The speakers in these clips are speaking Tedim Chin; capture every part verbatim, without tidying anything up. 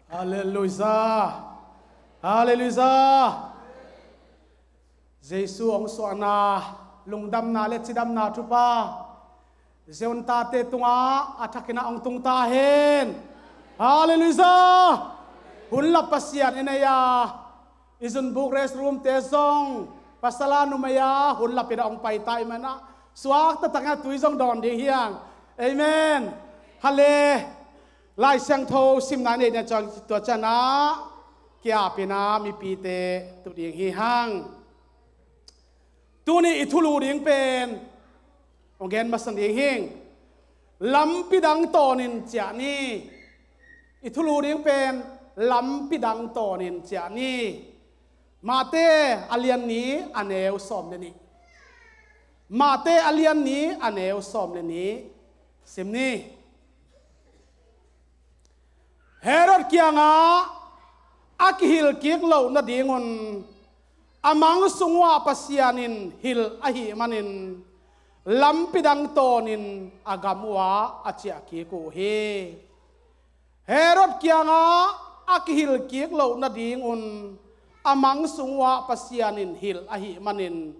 Halleluijah. Halleluijah. Jesu hong suahna, lungdamna le cidamna thupha Zion tate tungah a thakin ah hong tung ta hen. Halleluijah. Hun lap Pasian i nei a, i zunbuk restroom te zong pasal a numei a hun lapin ah hong pai ta i manah suak taktakin ah tui zong dawn ding hi hang. Amen. Hale. Lai Siangtho simna i neihna ciang tua ciangin ah kiapin ah mipite tu ding hi hang. Tuni i thulu ding pen hong gen masa ding hing. Lampi dang tawnin ciah ni. I thulu ding pen lampi dang tawnin ciah ni. Mate a lian ni a neu sawm le nih. Mate a lian ni a neu sawm le nih. Sim ni. Herod kiangah a kihilh kik loh nadingun a mang sung uhah Pasian in hilh ahih manin lampi dang tawnin a gam uhah a ciah kik uh hi. Herod kiangah a kihilh kik loh nadingun a mang sung uhah Pasian in hilh ahih manin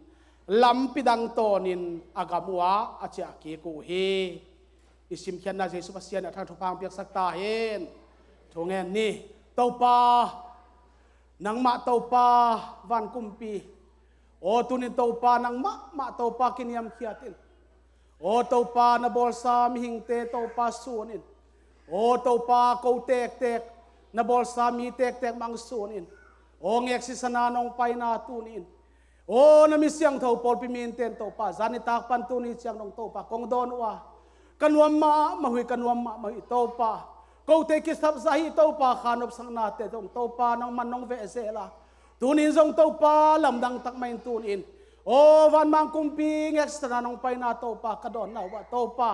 lampi dang tawnin a gam uhah a ciah kik uh hi. I simkhiatna Jesu Pasian in a thang thupha hong piaksak ta hen. Thu ngen ni. Topa, nangmah Topa van kumpi. Aw tunin Topa nangmah mah Topa kiniamkhiat in. Aw Topa na bawlsa mihingte Topa sun in. Aw Topa ko tektek na bawlsa mi tektek mang sun in. Aw ngek sisana nong paina tuni in. Aw na mi siangtho pawlpi minte in Topa zan nitak pan tuni ciang dong Topa kong dawn uh a, ka nuam mahmah uh hi, ka nuam mahmah uh hi Topa. Kote kisapsa hi Topa, kha nopsaknate dong Topa nangman nong veh zel a, tunin zong Topa lamdang takmah in tunin aw vanmang kumpi ngek sisana nong paina Topa ka dawnna uh ah Topa,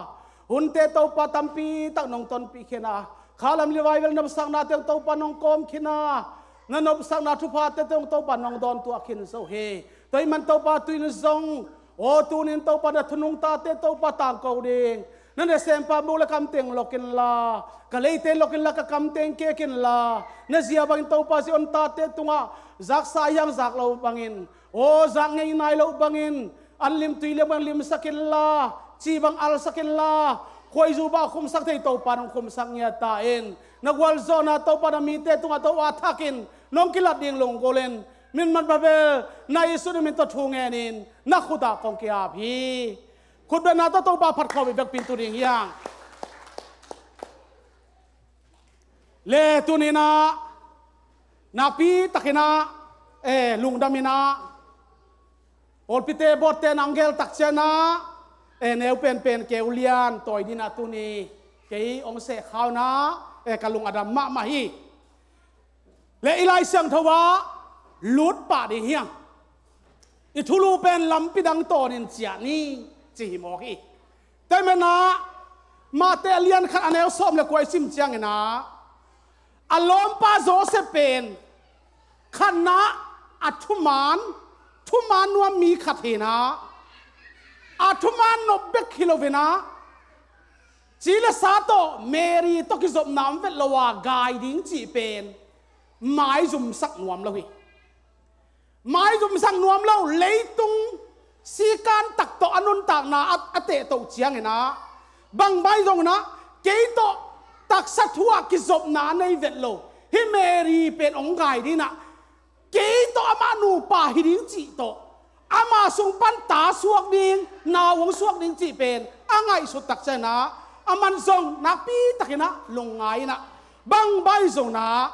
hunte Topa tampi tak nong tonpih khin a, kha lam le vai vel nopsaknate dong Topa nong kawm khin a, na nopsakna thuphate tawh Topa nong dawn tuah khin zo hi. Tua ahih man Topa tu-in zong aw tunin Topa na thunung tate Topa tangko ding, na nasempa buk le kamteng lok inla, ka leite lok inla, ka kamteng kek inla, na zia bangin Topa Zion tate tungah zaksa hiang zak lo bangin, aw zak ngei nai lo bangin, an lim tui liam bang limsak inla, ci bang alsak inla, khuaizu bah khumsak thei Topa nong khumsak ngiat ta in, na gualzawhna Topa na mite tungah Topa thakin nong kilat ding lunggulh in, min man babel na Jesu na min tawh thu ngenin na khutah kong kiap hi. Khutbetna tawh Topa phat khawm i vekpi in tu ding hi hang. Le tuninah nakpi takinah eh lungdaminah pawlpite bawtte nang gel takcianah eh neu penpen keu lian tawi dinah tuni kei hong sehkhaunah eh ka lung a dam mahmah hi. Le i Lai Siangtho ah lut pah ding hiam? I thulu pen lampi dang tawnin ciah ni ci hi mawk hi. Temenah Mate a lian khat a neu sawm le kua i sim cianginah a lawmpa Joseph pen khatnah a thuman thuman nuam mi khat hinah a thuman nop bek hi loinah ci le sa tawh Mary tawh kizopna om vet lo a gai ding cih pen maizumsak nuam lo hi. Maizumsak nuam lo leitung sikan tak tawh a nuntakna a, a tehtoh cianginah bangbai zonginah kei tawh taksa thu ah kizopna a nei vet lo hi Mary pen hong gai dinah kei tawh amah nupa hi ding cih tawh ama sung pan ta suak ding nau hong suak ding cih pen a ngaihsut takcianah a man zong nakpi takinah lungngai inah bangbai zonginah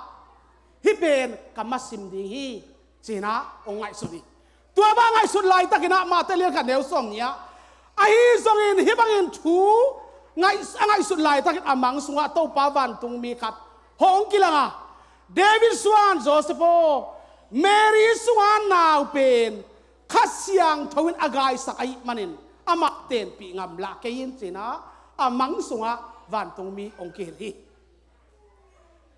hih pen ka masim ding hi cinah hong ngaihsut hi. Tua bang ngaihsut laitakinah Mate lian khat neu sawm nih ah ahi zongin hih bangin thu ngaih, a ngaihsut laitakin a mang sungah Topa vantungmi khat hong kilang a David suan Joseph aw Mary sunga nau pen Kha Siangtho in a gaisak ahih manin amah tenpih ngam lah kei in cinah a mang sungah vantungmi hong kihilh hi.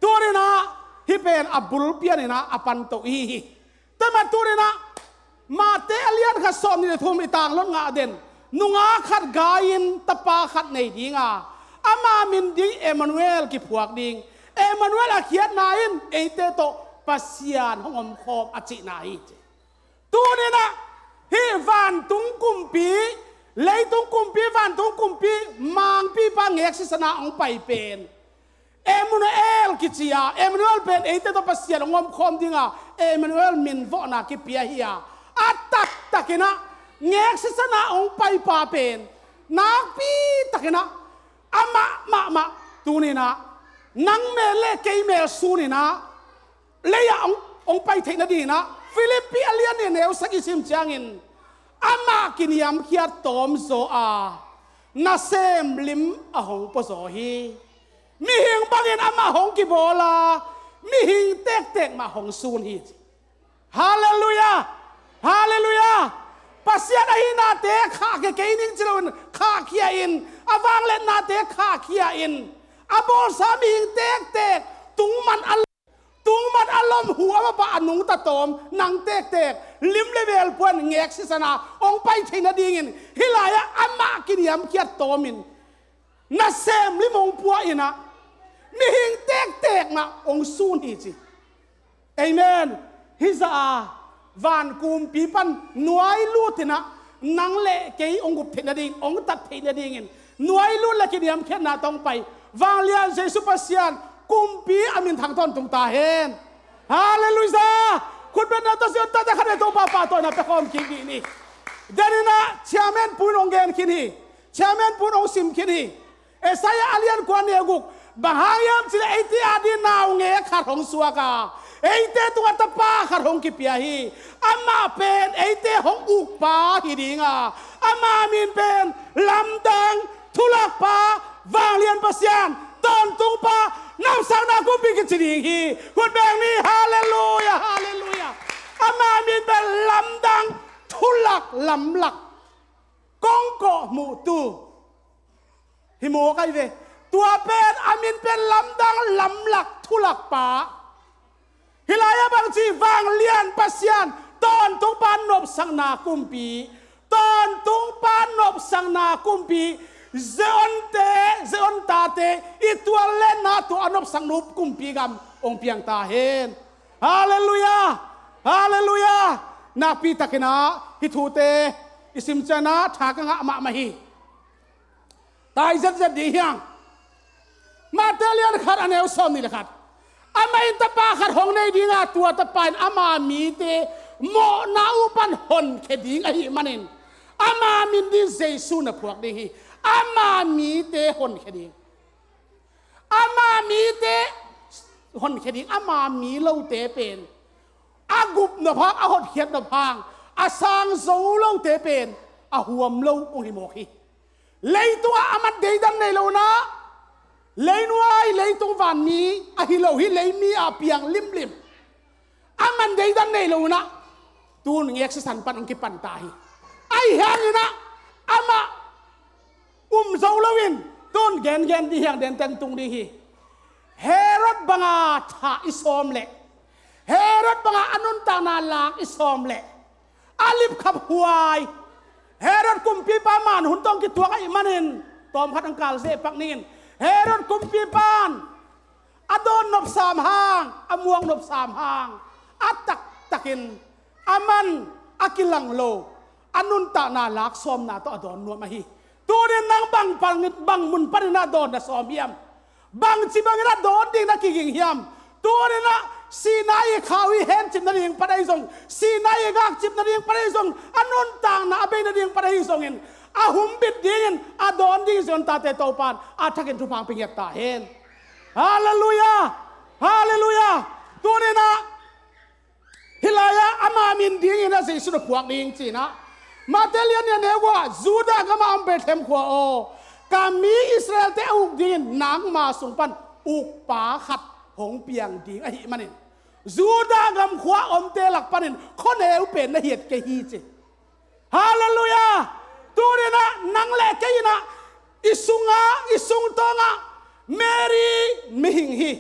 Tuninah hih pen a bul pianinah a panto ihi hi. Tua mah tuninah Mate a lian khat sawm nih le thum i tanglon ngah den nungak khat gai-in tapa khat nei dinga ama min ding Emmanuel kiphuak ding. Emmanuel a khiatna in eite tawh Pasian hong omkhawm a cihna hi ci. Tuninah hih vantung kumpi, leitung kumpi, vantung kumpi mangpipa ngek sisana hong pai pen Emmanuel kici a, Emmanuel pen eite tawh Pasian hong omkhawm dinga Emmanuel min vawhna kipia hi a, a taktakinah ngek sisana hong paipa pen nakpi takinah amah mahmah tuninah nang mel le kei mel suninah lei-ah hong, hong pai theih nadinginah Filippi a lian nih a neu sagih sim ciangin amah kiniamkhiat tawmzaw a nasem lim a hong puazaw hi. Mihing bangin amah hong kibawl a mihing tektek mah hong sun hi. Halleluiah! Halleluiah! Pasian ahihnate khahkhia kei ning ci loin khahkhia in, a vangliatnate khahkhia in, a bawlsa mihing tektek tungman a, tungman a lom hu a mapa a nungta tawm nang tektek lim le bel puan ngek sisana hong pai thei nadingin hih lai-ah amah kiniamkhiat tawmin nasem lim hong pua inah mihing tektek mah hong sun hi ci. Amen. Hih zah a vankumpi pan nuai lutinah nang le kei hong gup theih nading, hong tat theih nadingin nuai lut le kiniamkhiatna tawh hong pai vanglian Jesu Pasian kumpi a minthang tawntung ta hen. Halleluiah! Khutbetna tawh Zion tate khat le Topa pahtawina pia khawm kik dih ni. Deninah chairman puin hong gen khin hi. Chairman puin hong sim khin hi. Isaiah a lian kua neu guk, bang hang hiam cileh eite ading naungek khat hong suak a, eite tungah tapa khat hong kipia hi. Amah pen eite hong ukpa hi dinga, ama min pen lamdang, thulakpa, vanglian Pasian, tawntungpa, nopsakna kumpi kici ding hi. Khut beng ni, halleluiah, halleluiah. Ama min pen lamdang, thulak, lamlak, kongkawh muhtu. Hi mawk ahi ve. Tua pen a min pen lamdang, lamlak, thulakpa. Hih lai-ah bangci vanglian Pasian, tawntungpa nopsakna kumpi, tawntungpa nopsakna kumpi, Zionte, Zion tate i tual le na tua a nopsak nup kumpi gam hong piang ta hen. Halleluiah! Halleluiah! Nakpi takinah hih thute i sim cianah tha ka ngah mahmah hi. Tai zetzet dih hiang. Mate lian khat a neu sawm nih le khat. Amah in tapa khat hong nei dinga, tua tapa in ama mite mawhna uh pan honkhia ding ahih manin ama min ding Jesu na phuak ding hi. Ama mite honkhia ding. Ama mite honkhia ding, ama mi lote pen a gup nop hang, a hotkhiat nop hang, a sang zo lote pen a huam lo hong hi mawk hi. Leitungah a man deidan nei lo inah, leinuai leitung vanmi ahi lo hi, leimi a piang limlim. A man deidan nei lo inah tun ngek sisan pan hong kipan ta hi. Ahi hanginah amah um zo loin tun gengen dih hiang, denteng tung dih hi. Herod banga tha i sawm leh, Herod banga a nuntakna lak i sawm leh a lipkhap huai. Herod kumpipa man hun tawh kituak ahih manin tawmkhat ang kal zeh pak ningin, Herod kumpipan a dawn nopsam hang, a muak nopsam hang, a taktakin a man a kilang lo, a nuntakna lak sawmna tawh a dawn nuam ahi. Tunin nang bang, bang, bang mun panin a dawn na sawm hiam? Bangci bangin a dawn ding na kiging hiam? Tuninah Sinai khau i hencip nading pan ahi zong, Sinai gakcip nading pan ahi zong, a nuntakna a bei nading pan ahi zongin a humbit dingin a dawn ding Zion tate Topan a thakin thupha hong pia ngiat ta hen. Halleluiah! Halleluiah! Tuninah hih lai-ah ama min dingin a Jesu na phuak ding cinah Mate lian nih a neu guk ah, Judah gamah om Bethlehem khua aw, ka mi Israelte a uk dingin nangma sung pan ukpa khat hong piang ding ahih manin Judah gam khua omte lak panin khuaneu pen na hiat kei hi ci. Halleluiah! Tuninah nang le kei inah i sungah, i sungtawngah Mary mihing hi.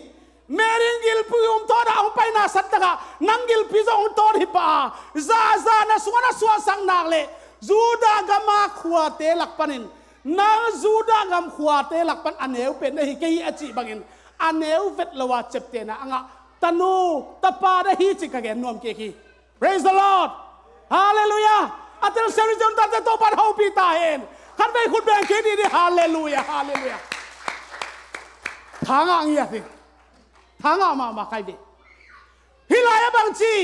Mary in gilpi um tawnah hong paina santakah nang gilpi zong hong tawn hi pah a, zahzah na sungah na suahsak nak leh Judah gama khuate lak panin nang Judah gam khuate lak pan a neu pen na hi kei hi a cih bangin a neu vet lo a ciaptehna a ngah tanu tapa na hi cih ka gen nuam kik hi. Praise the Lord. Halleluiah. A tel seri zon tate Topa'n hopih ta hen. Khatvei khut beng kik ni ni. Halleluiah. Halleluiah. Tha ngah ngiat hi. Tha ngah mahmah kai ve. Hih lai-ah bangci,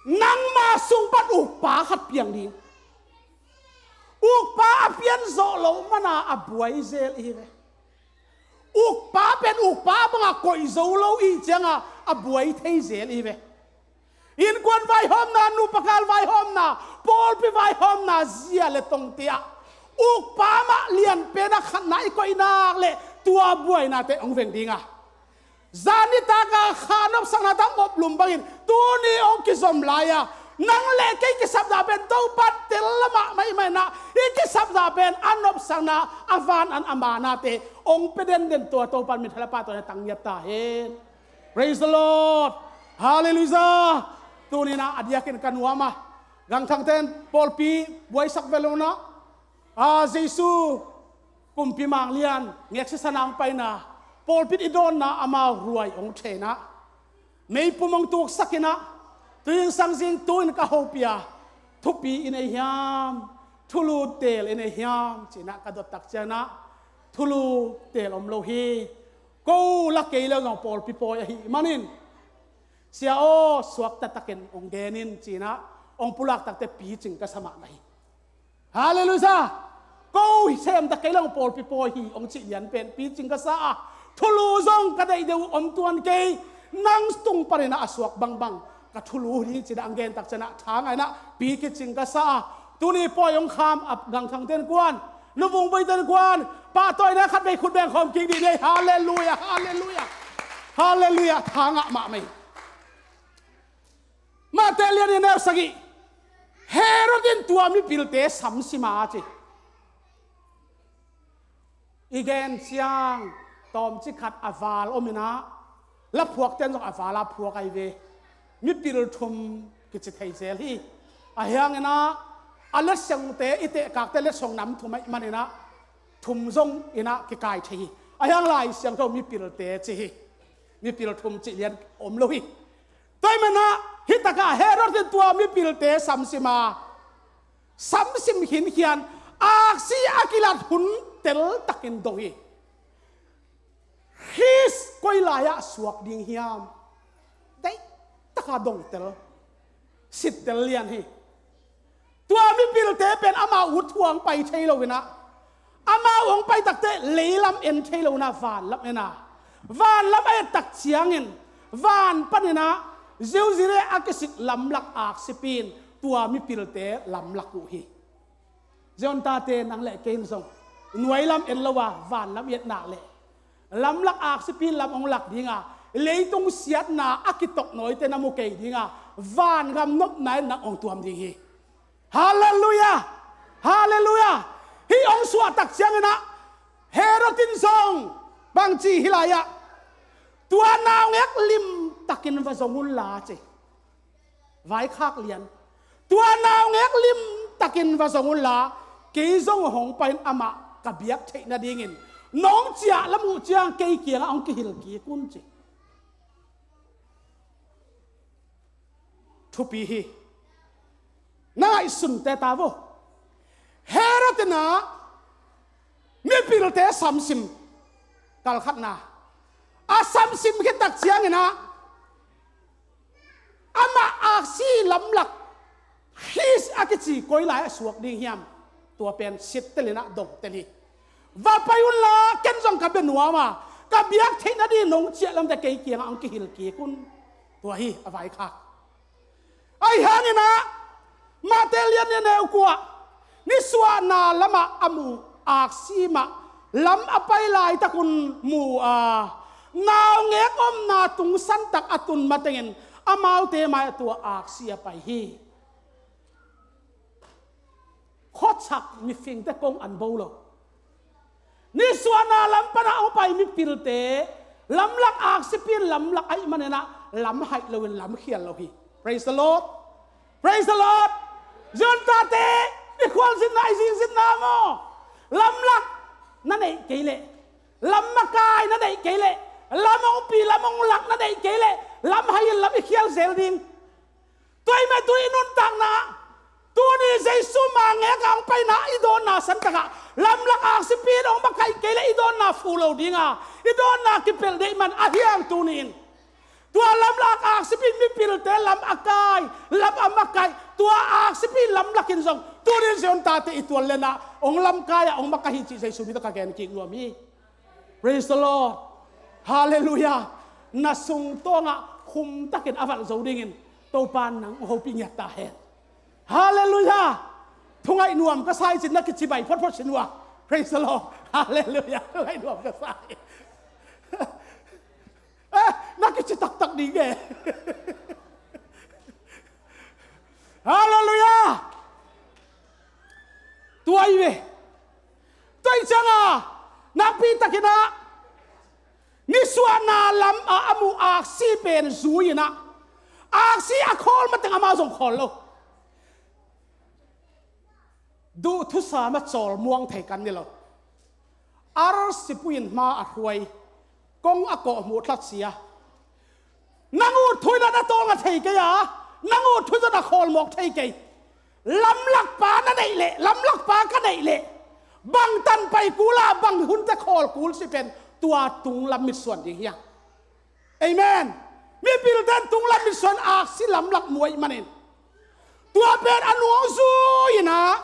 nangma sung pan ukpa khat piang ding. Ukpa a pian zawh loh mana a buai zel i hi ve. Ukpa pen ukpa banga koih zo lo i cianga a buai thei zel i hi ve. Innkuan vaihawmna, nupa kal vaihawmna, pawlpi vaihawmna zia le tongte ah ukpa mah lianpen a khatna i koih nak leh tua buainate hong veng dinga, zan nitaka kha nopsakna tang oplum bangin tuni hong kizom lai-a, nang le kei kisapna pen Topa tel lamah maimai na, i kisapna pen a nopsakna, a van an a manate hong pia denden tua Topa min thala pa tua na tang ngiat ta hen. Praise the Lord. Halleluiah. Tuni na a diakin ka nuam a, gangthangten pawlpi buaisak ve lo na, a Jesu kumpi manglian ngek sisan ang paina, pawlpit i dawnna amau ruai hong thena, meipum hong tuksak ina, tuinsang zing tu-in ka hopia, thupi i nei hiam, thulu tel i nei hiam cina ka dottak ciangna, thulu tel om lo hi. Ko la kei lo zong pawlpi pawi ahi manin, sia aw suakta takin hong genin cina hong pulak takte picing ka sa mahmah hi. Halleluiah. Ko hi sem ta kei lo pawlpi pawi hi hong cih lian pen picing ka sa a, thulu zong ka deih deuh om tuan kei, nang tung panin a suak bangbang ka thulu hi cina ang gen tak ciana tha ngaina picing ka sa a, tuni pawi hong kham a gangthangten kuan, luvung boiten kuan, pahtawina khatvei khut beng khawm kik dih nei. Halleluiah. Halleluiah. Halleluiah. Tha ngah mahmah hi. Mate lian i neu sagih. Herod in tua mipilte samsima ci. I gen ciang tawmci khat a val om ina, la phuakten zong a vala phuak ahi ve. Mipil thum kici thei zel hi. A hiang ina, a letsongte i tehkakte letsong nam thum ahi man ina, thum zong ina kikai thei hi. A hiang Lai Siangtho mipilte ci hi. Mipil thum cih lian om lo hi. Tua ahih manin ah, hih takah Herod in tua mipilte samsim a, samsim khinkhian, aksi a kilat hun teltakin dong hi. Khrist koi lai-ah suak ding hiam? Deih taka dongtel, sittel lian hi. Tua mipilte pen amau ut thuang pai thei lo inah, amau hong pai takte leilam en thei lo inah vanlam en a, vanlam a et tak ciangin van paninah ziuzire a kisik lamlak aksipi in tua mipilte lamlak uh hi. Zion tate nang le kei in zong nuailam en lo a vanlam i et nak leh lamlak aksipi in lam hong lak dinga, leitung siatna a kitok nawite na mu kei dinga, vangam nopna in nang hong tuam ding hi. Halleluiah! Halleluiah! Hih hong suahtak cianginah Herod in zong bangci hih lai-ah, tua naungek limtakin va zong unla ci. Vaikhak lian. Tua naungek limtakin va zong unla, kei zong hong pai-in amah ka biak theih nadingin nong ciah lam uh ciang kei kiangah hong kihil kik un ci. Thupi hi. Na ngaihsunte ta vo. Herod inah mipilte samsim, kalkhatna. A samsim khit tak cianginah amah aksi lamlak Khrist a kici koi lai a suak ding hiam? Tua pen sittel inah dongtel hi. Va pai unla, ken zong ka bia nuam a, ka biak theih nading nong ciah lamte kei kiangah hong kihil kik un. Tua hi a vaikhak. Ahi hanginah Mate lian nih a neu kua, nisuahna lamah a mu aksi mah lam a pai laitakun mu a, naungek omna tungsantak a tun matengin amaute mai-ah tua aksi a pai hi. Khuachak mifingte kong an bo lo. Nisuahna lam panah hong pai mipilte lamlak aksipi in lamlak ahih maninah lam haih loin lam khial lo hi. Praise the Lord. Praise the Lord. Ziontate, i khualzinna, i zingzinna maw, lamlak na neih kei leh Lam makai na neih kei leh, lam hong pi, lam hong lak na neih kei leh, lam hai in lam i khial zel ding. Tua ahih manin tuni i nuntakna, tuni Jesu mangngek a hong paina i dawnna santak ah lamlak aksipi in hong makaih kei leh i dawnna fu lo ding a, i dawnna kipelh deih man ahi hang tuni in. Tua lamlak aksipi in mipilte lam a kai, lam a makaih, tua aksipi lamlak in zong tuni in Zion tate i tual leh na hong lamkai a hong makaih hi cih Jesu min tawh ka gen kik nuam hi. Praise the Lord. Halleluiah. Na sungtawng ah khum takin a valh zo dingin Topa in nang hong hopih ngiat ta hen. Halleluiah. Thungaih nuam ka sa hi cin na kicibai photphot sin uh a. Praise the Lord. Halleluiah. Thungaih nuam ka sa hi. Eh, na kici taktak ding e. Halleluiah. Tua hi ve. Tua hi ciang a, nakpi takin ah nisuahna lam a a muh aksi pen zui in ah, aksi a khawl mateng amau zong khawl lo. Duh thusa mah cawl muang thei kan ni lo. Arsi puin hma a hruai, kong a kawh hmuh thlat sia. Nang ut thu in ah na tawlnga thei kei a, nang ut thu in ah na khawl mawk thei kei. Lamlak pa na neih leh, lamlak pa ka neih leh, bang tan pai kul a, bang hunte khawl kul si pen tua tunglam mitsuan ding hi a. Amen. Mipilte in tunglam mitsuan aksi lamlak muh ahih manin tua pen a nuang zui in ah,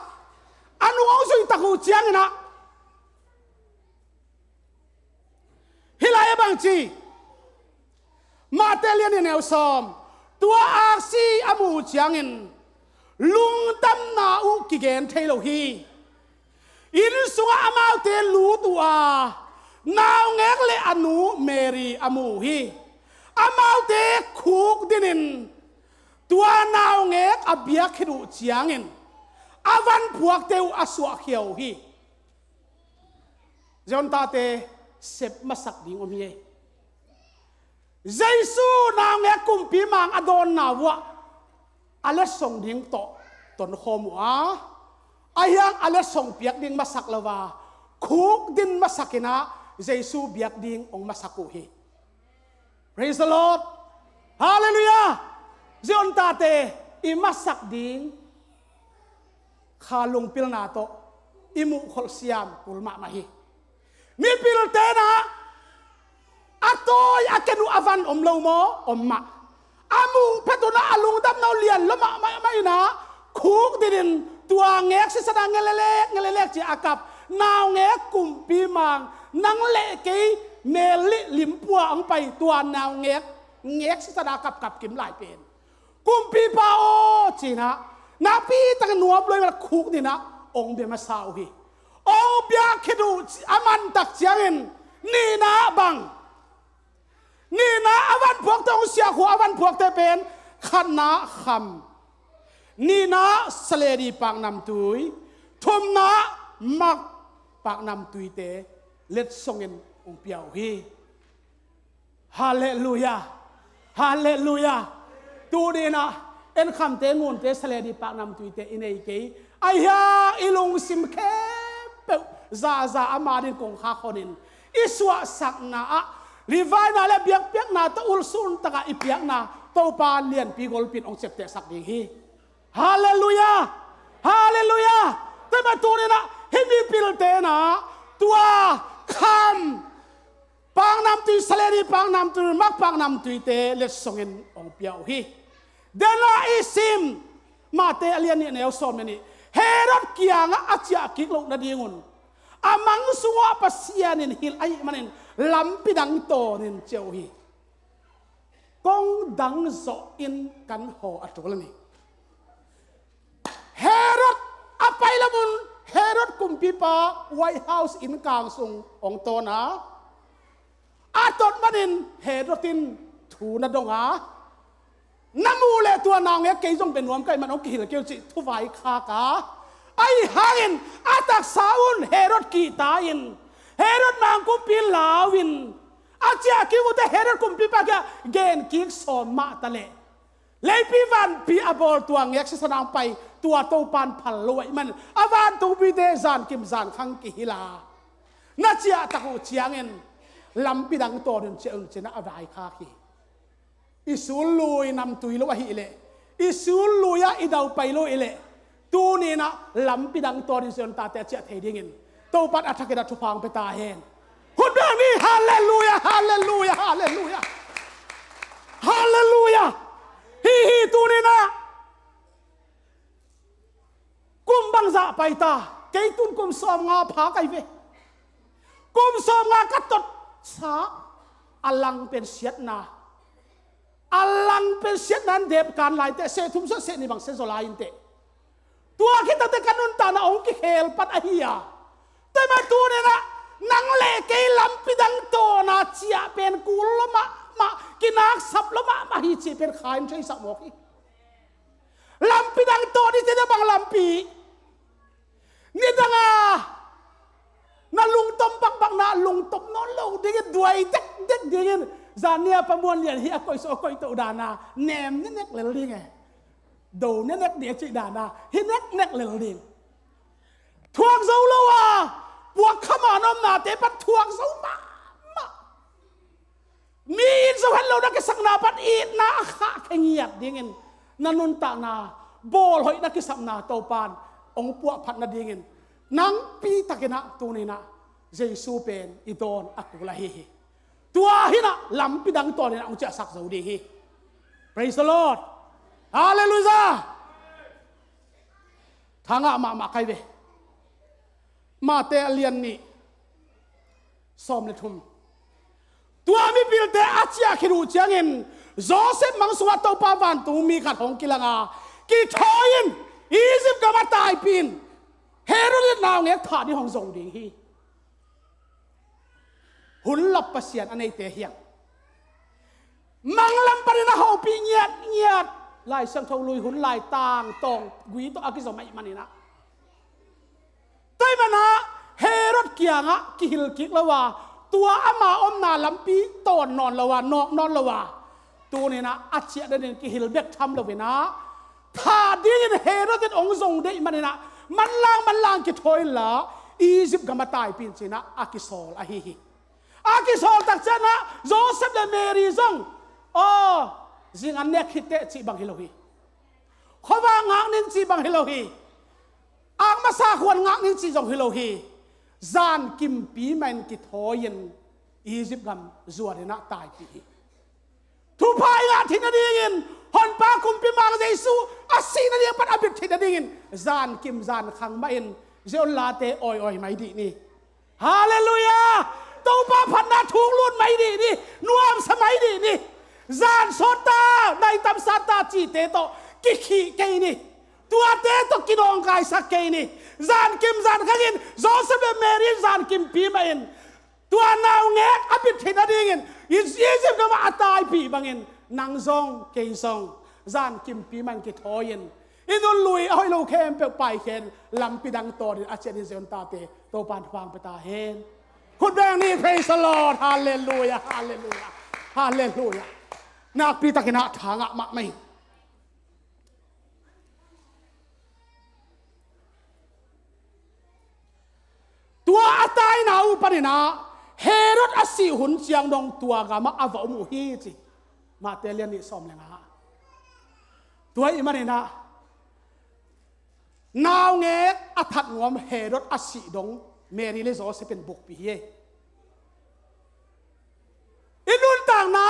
a nuang zui tak uh ciangin ah, hih lai ah bang ci, Mate lian nih neu sawm, tua aksi a muh uh ciangin lungdamna uh kigen thei lo hi. Inn sungah amaute lut uh a, naungek le a nu Mary a mu uh hi. Amaute khukdin in tua naungek a biak khit uh ciangin a van phuakte uh a suahkhia uh hi. Zion tate, sep masak ding om hi ei. Jesu naungek kumpi mang a dawnna uh ah a letsong ding tawh tonkhawm uh a, ahi hang a letsong piak ding masak lo a, khukdin masak in ah Jesu biak ding hong masak uh hi. Praise the Lord. Halleluiah. Zion tate, i masak ding kha lungpilna tawh i muhkholh siam kul mahmah hi. Mipilte in ah a tawi a ken uh a van om lo maw? Om mah. A muh phet un ah a lungdamna uh lian lua mahmah in ah khukdin in tua ngek sisan ah ngelelek ngelelek ci-a a kap naungek kumpi mang, nang le kei mel lih limpua hong pai tua naungek ngek sisan ah a kapkap kim lai pen kumpipa aw, ci-in ah nakpi takin nuam lua in ah khukdin ah hong bia masa uh hi. Hong biak khit uh a man tak ciangin nihna bang, nihna a van phuakte hong siakhua a van phuakte pen khatna kham, nihna saledi paknamtui, thumna mak paknamtuite letsongin hong pia uh hi. Halleluiah. Halleluiah. Tuni in ah enkhamte ngunte saledi paknamtuite i nei kei. Ahi hang i lungsim khempeuh zaza ama ding kongkhak honin i suahsakna ah livaina le biakpiakna tawh ulsun takah i piakna Topa lianpi golpi in hong ciaptehsak ding hi. Halleluiah. Halleluiah. Tua ahih manin tuni in ah hih mipilte in ah tua kham paknamtui, saledi paknamtui, mak paknamtuite letsongin hong pia uh hi. Tua in ah i sim Mate a lian nih neu sawm le nih, Herod kiangah a ciah kik loh nadingun a mang sungah Pasian in hilh ahih manin lampi dang tawnin ciah uh hi. Kong dang zawh in kan haw a tul a ni. Herod a pai lamun Herod kumpipa White House inn kang sung hong tawn a, a tot manin Herod in thu na dong a, na muh leh tua naungek kei zong bia nuam ka hih man hong kihilh kei un cih thuvai khak a, ahi hangin a taksa un Herod kihta in Herod mangkumpi lau in a ciah kik uhte Herod kumpipa kiangah gen kik sawm mah ta leh leipi vanpi a bawl tua ngek sisan ah hong pai tua Topa in phal lo ahih manin a vantung mite zankim zankhang kihilh a, Na ciah tak uh ciangin lampi dang tawn un ciah un ci-in ah a vaikhak hi. I sul lui namtui lo ahih leh, i sul lui-ah i daupai lo ahih leh, tuni-in ah lampi dang tawn in Zion tate a ciah thei dingin Topa'n a thakin ah thupha hong pia ta hen. Khut beng ni. Halleluiah, halleluiah, halleluiah. Halleluiah. Hi hi, tuni-in ah kum bangzah pai ta? Kei tun kum sawmnga pha ka hi ve. Kum sawmnga ka tot sa, a lang pen siatna, a lang pen siatna in dep kan lai inteh, seh thum seh, seh nih bang seh zaw lai inteh. Tua khit teh ka nuntakna hong kikhel pat ahi a. Tua ahih manin tuni-in ah nang le kei lampi dang tawn a ciah pen kul lo mahmah, kinaksap lo mahmah hi cih pen kha in theisak mawk hi. Lampi dang tawn i cih teh bang lampi? Nidang a na lungtom bakbak na lungtom nawn lo dingin, duai dekdek dingin, zan ni-a Pa Muan Lian hih a koih sawh a koih toh dan a nem nenek lel ding e. Do nenek ding a cih dan a hih neknek lel ding. Thuak zo lo a, puak kham a na omnate pan thuak zo mahmah. Mi it zo het lo na kisakna pan itna a khahkhia ngiat dingin, na nuntakna bawlhoih na kisapna Topa'n hong puahphat nadingin nang pi takin ah tuni-in ah Jesu pen i dawn a kul ahi hi. Tua hi-in ah lampi dang tawn in ah hong ciahsak zo ding hi. Praise the Lord. Halleluiah. Tha ngah mahmah ka hi ve. Mate a lian nih, sawm le thum. Tua mipilte a ciah khit uh ciangin Josef mang sungah Topa vantung mi khat hong kilang a, kithawi-in Egypt gam ah taipih in, Herod in naungek thah ding hong zong ding hi. Hun lap Pasian a neite hi hang. Mang lam panin a hopih ngiatngiat Lai Siangtho lui hun lai tangtawng gui tawh a kizom ahih manin ah, tua ahih manin ah Herod kiangah kihil kik lo a, tua ama omna lampi tawn nawn lo a, nawk nawn lo a, tuni-in ah a ciah nadingin kihil bek tham lo-in ah, thah dingin Herod in hong zong deih manin ah, manlang manlang kithawi inla Egypt gam ah taipih in ci-in ah a kisawl ahi hi. A kisawl tak ciangin ah Josef le Mary zong, aw, zing an nek khit teh cih bang hi lo hi. Khuavak ngak ning cih bang hi lo hi. Ak masa khuan ngak ning cih zong hi lo hi. Zan kimpi mah in kithawi-in Egypt gam zuan in ah taipih hi. Thupha i ngah theih nadingin, Honpa Kumpi Mang Jesu a sih nading pan a bit theih nadingin, zan kim zan khang mah in Zion late awi awi mai dih ni. Halleluiah. Topa phatna thuk lut mai dih ni. Nuamsa mai dih ni. Zan sawt ta, nai tam sat ta cihte tawh kikhih kei ni. Tuate tawh kinawngkaisak kei ni. Zan kim zan khangin Josef le Mary in zan kimpi mah in tua naungek a bit theih nadingin Egypt gam ah a taipih bangin nang zong kei zong zan kimpi mah in kithawi-in i nun lui a hoih lo khempeuh paikhia-in lampi dang tawnin a ciah ding Zion tate Topa'n thupha hong pia ta hen. Khut beng ni. Praise the Lord. Halleluiah, halleluiah, halleluiah. Nakpi takin ah tha ngah mahmah ing. Tua a taina uh panin ah Herod a sih hun ciang dong tua gam ah a va om uh hi ci. Mate lian nih sawm le nga. Tua ahih manin ah naungek a that nuam Herod a sih dong Mary le Josef in bukpih hi. I nuntakna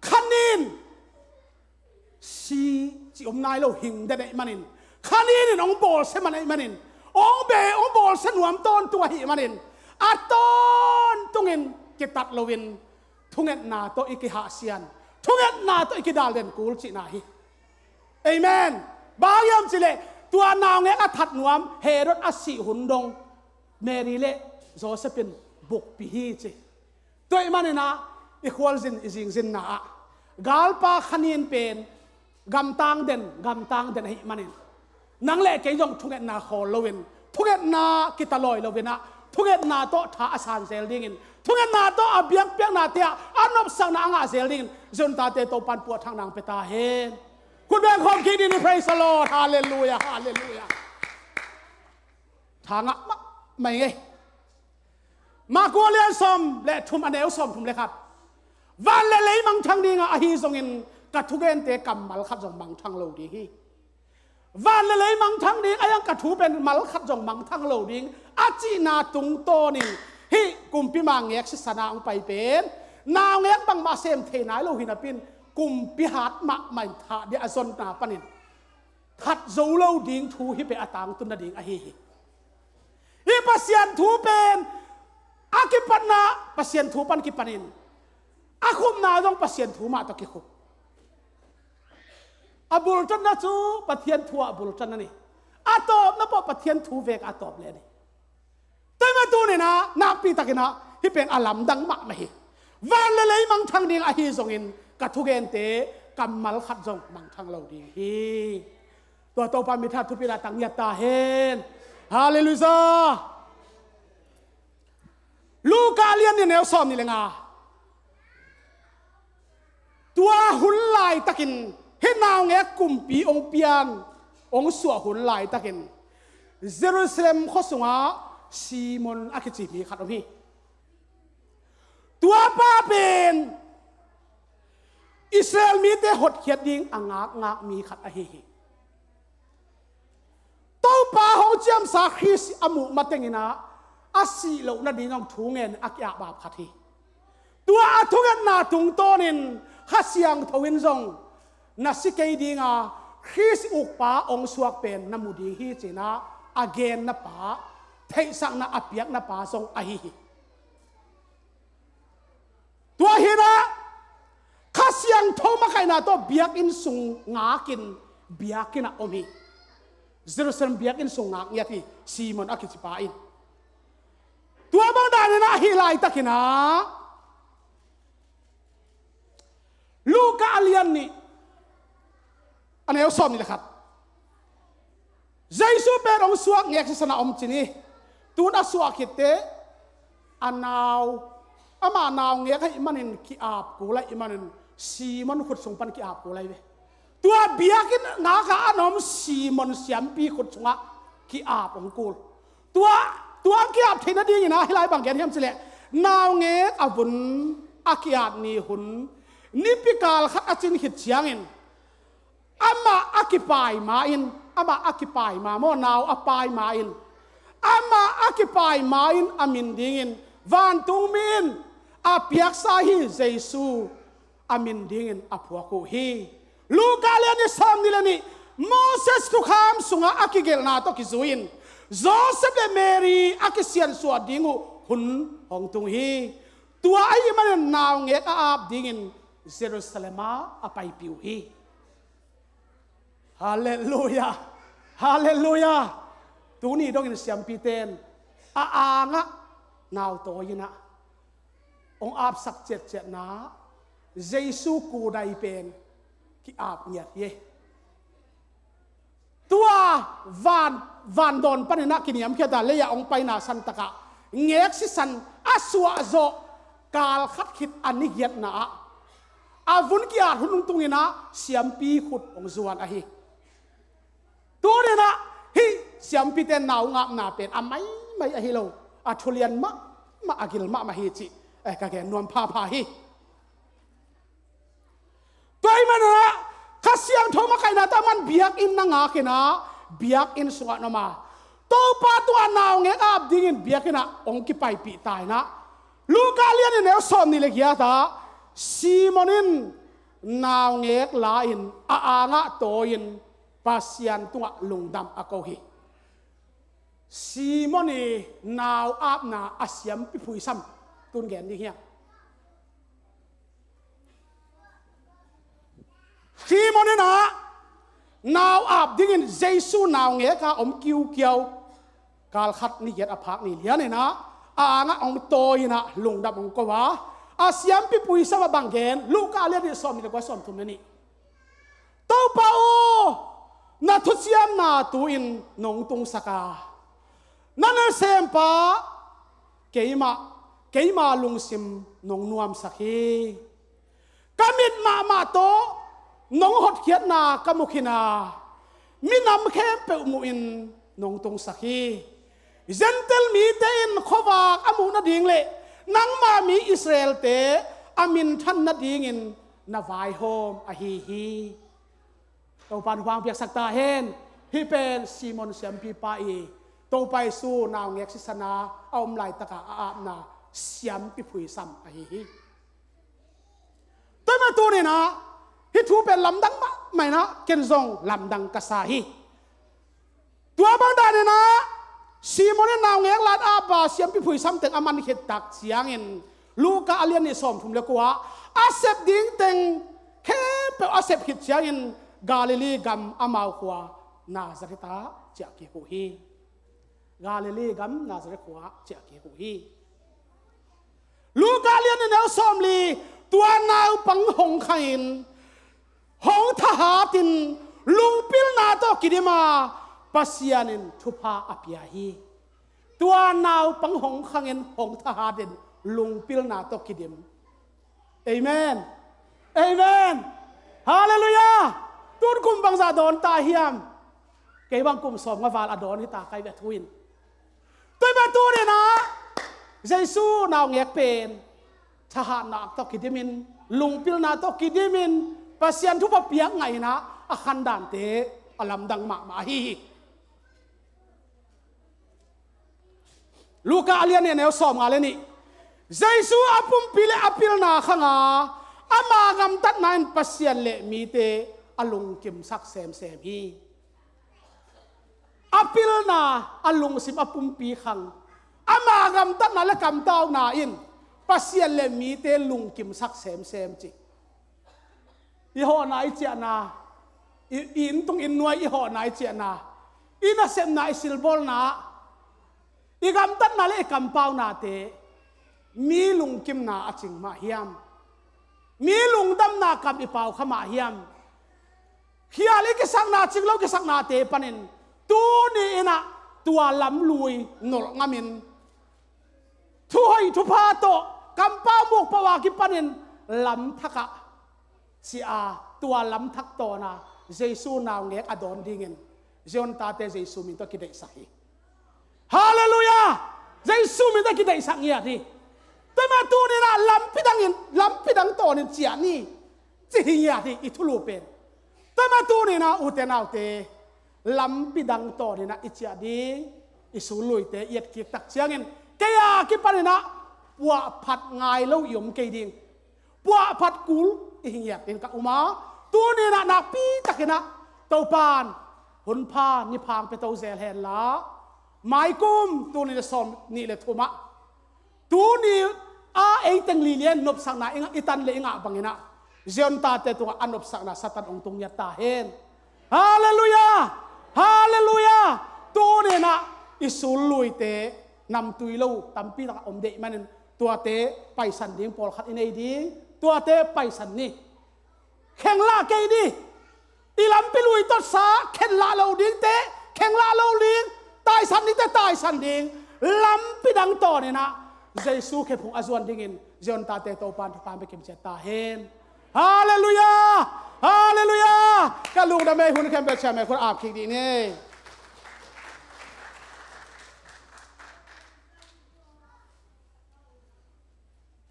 khanin si ci om nai lo, hing den ahih manin, khanin in hong bawlsia man ahih manin, hong be hong bawlsia nuam tawntung ahih manin, a tawntungin kitat loin thungetna tawh i kihahsian, thungetna tawh i kidalden kul cihna hi. Amen. Bang hiam cih leh tua naungek a that nuam Herod a sih hun dong Mary le Josef in bukpih hi ci. Tua ahih manin ah i khualzin i zingzinna ah galpa khanin pen gamtang den, gamtang den ahih manin, nang le kei zong thungetna khawl loin, thungetna kitalawi loin ah, thungetna tawh tha a san zel dingin, thungetna tawh a biakpiaknate ah a nopsakna a ngah zel dingin Zion tate Topa'n puahthakna hong pia ta hen. Khut beng khawm kik dih ni. Praise the Lord. Halleluiah, halleluiah. Tha ngah mahmah ing ei. Marku a lian sawm le thum, a neu sawm thum le khat. Van le lei mangthang dinga, ahi zongin ka thugente kammal khat zong mangthang lo ding hi. Van le lei mangthang ding, a yang ka thu pen mal khat zong mangthang lo ding, a cihna tungtawnin hih kumpi mangngek sisan a hong pai pen naungek bangmah sem thei nai lo hi napi-in, kumpi hat mahmah in thah dia a zonna panin that zo lo ding thu hi peh a tangtun nading ahi hi. Hih Pasian thu pen a kipatna, Pasian thu pan kipanin a khupna zong Pasian thu mah tawh kikhup. A bultanna cu Pathian thu ah a bultanna ni. A tawpna pawh Pathian thu vek a tawp le ni. Tua mah tuninah nakpi takinah hih pen a lamdang mahmah hi. Van le lei mangthang ding ahi zongin ka thugente kammal khat zong mangthang lo ding hi. Tua Topa mithat thupi la tang ngiat ta hen. Halleluiah. Luka lian nih, neu sawm nih le nga. Tua hun laitakin hih naungek kumpi hong pian hong suah hun laitakin Jerusalem khua sungah Simon a kici mi khat om hi. Tua pa pen Israel mite hotkhiat ding a ngakngak mi khat ahi hi. Topa hong ciamsa Khrist a muh matenginah a sih loh nading hong thungen a ki-apap khat hi. Tua a thungetna tungtawnin Kha Siangtho in zong na si kei dinga Khrist ukpa hong suak pen na mu ding hi cinah a genna pa, theihsakna a piakna pa zong ahi hi. Tua hinah Kha Siangtho makaihna tawh biakinn sung ngakin biakinn ah om hi. Jerusalem biakinn sung ngak ngiat hi Simon a kici pa in. Tua bang daninah ahi laitakinah Luka a lian nih, a neu sawm nih le khat. Jesu pen hong suak ngek sisan a om cin hi. Tun a suah khitte a nau, amah naungek ahih manin ki-ap kul ahih manin Simon khut sung pan ki-ap kul ahi ve. Tua biakinn ngaka a na om Simon siampi khut sungah ki-ap hong kul. Tua, tua hong ki-ap theih nadingin ah hih lai bang gen hiam cileh, naungek a vun a ki-at ni hun nipi kal khat a cin khit ciangin amah a kipai ma-in, amah a kipai ma maw, nau a pai ma-in, amah a kipai ma-in a min dingin vantungmi in a piaksa hi Jesu a min dingin a phuak uh hi. Luka lian nih, sawm nih le nih, Moses thukham sungah a kigelhna tawh kizui-in Joseph le Mary a kisiansuah ding uh hun hong tung hi. Tua ahih manin naungek a ap dingin Jerusalem ah a paipih uh hi. Halleluiah. Halleluiah. Tuni dongin siampite in a angah nau tawi inah hong apsak ciatciatna Jesu kudai pen ki-ap ngiat hi. Tua van, vandawn paninah kiniamkhiat a lei-ah hong paina santakah ngek sisan a suahzawh kal khat khit a ni giatna ah a vun ki-at hun hong tunginah siampi khut hong zuan ahi. Tuninah hih siampite nau ngapna pen a maimai ahi lo, a thulian mahmah, a gil mahmah hi cih, eh, ka gen nuam phapha hi. Tua ahih maninah Kha Siangtho makaihna tawh aman biakinn na ngakinah biakinn sungah na om a, Topa tungah naungek a ap dingin biakinn ah hong kipaipih ta inah Luka lian nih, neu sawm nih le giat ah Simon in naungek la-in a angah tawi-in Pasian tungah lungdam a ko hi. Simon i nau apna a siampi phuisam tun gen ding hiam? Simon inah nau ap dingin Jesu naungek a om kiukiau kal khat ni giat a phak ni lianinah a angah hong tawi inah lungdam hong ko a, a siampi phuisam a bang gen? Luka lian nih, sawm nih le kua, sawm thum le nih. Topa aw, na thuciamna tu-in nong tungsak a, na nasempa keimah, keima lungsim nong nuamsak hi. Ka mit mahmah tawh nong hotkhiatna ka mu khin a, minam khempeuh muhin nong tungsak hi. Gentile mite in khuavak a muh nading le nangma mi Israel-te a minthan nadingin na vaihawm ahi hi. Topa'n hong piaksak ta hen. Hih pen Simon siampipa i Topa Jesu naungek sisana a om laitaka a apna siampi phuisam ahi hi. Tua ahih manin tuni-in ah hih thu pen lamdang mahmah in ah ken zong lamdang ka sa hi. Tua bang danin ah Simon in naungek la-in a apa siampi phuisam teng a man khit tak ciangin Luka a lian nih sawmthum le kua ah a sep ding teng khempeuh a sep khit ciangin Galilee gam amau khua Nazareth ah ciah kik uh hi. Galilee gam Nazareth khua ah ciah kik uh hi. Luka lian nih neu sawmli, tua naupang hong khangin hong thahatin lungpilna tawh kidim a Pasian in thupha a pia hi. Tua naupang hong khangin hong thahatin lungpilna tawh kidim. Amen. Amen. Halleluiah. Tun kum bangzah dawn ta hiam? Kei bang kum sawmnga val a dawn hi ta ka hi ve thu in. Tua ahih manin tuni-in ah Jesu naungek pen thahatna tawh kidimin, lungpilna tawh kidimin Pasian thupha piak ngaihna a khandante a lamdang mahmah ahi hi. Luka a lian nih neu sawmnga le nih. Jesu a pumpi le a pilna khang a, ama gamtatna in Pasian le mite a lungkimsak semsem hi. A pilna, a lungsim, a pumpi khang, ama gamtatna le kampauna in Pasian le mite lungkimsak semsem ci. I hawhna, i ciahna, i, i inntung innnuai i hawhna, i ciahna, i nasepna, i silbawlna, i gamtatna le i kampaunate mi lungkimna a cing mah hiam? Mi lungdamna kam i pau kha mah hiam? Khial i kisakna, cing lo kisaknate panin tuni-in ah tua lamlui nolh ngamin thuhoih thupha tawh kampau mukpauh a kipanin lamthak ah ciah a, tua lamthak tawna Jesu naungek a dawn dingin Zion tate Jesu min tawh kideihsak hi. Halleluiah. Jesu min tawh kideihsak ngiat hi. Tua ahih manin tuni-in ah lampi dangin, lampi dang tawnin ciah ni ci hi ngiat hi i thulu pen. Tua ahih manin tuni-in ah ute naute, lampi dang tawnin ah i ciah ding, i sulluite i etkik tak ciangin kei a kipanin ah puahphat ngai lo i om kei ding. Puahphat kul i hi ngiat in ka um a, tuni-in ah nakpi takin ah Topa'n hunpha niphang pia to zel hen la, maikum tuni le sawm nih le thum ah, tuni a ei teng lilian nopsakna i ngah, i tan le i ngah bangin ah Zion tate tungah a nopsakna Satan hong tung ngiat ta hen. Halleluiah. Halleluiah. Tuni-in ah i sulluite namtui lo tampi tak a om deih manin tuate paisan ding pawlkhat i nei ding, tuate paisan ni. Khenla kei ni. I lampi lui totsa khenla lo dingte khenla lo ding, taisan dingte taisan ding. Lampi dang tawnin ah Jesu khephung a zuan dingin Zion tate Topa'n thupha pia kim ciat ta hen. Halleluiah. Halleluiah. Ka lungdam ei, hun khempeuh ciamai khut ap kik dih ni.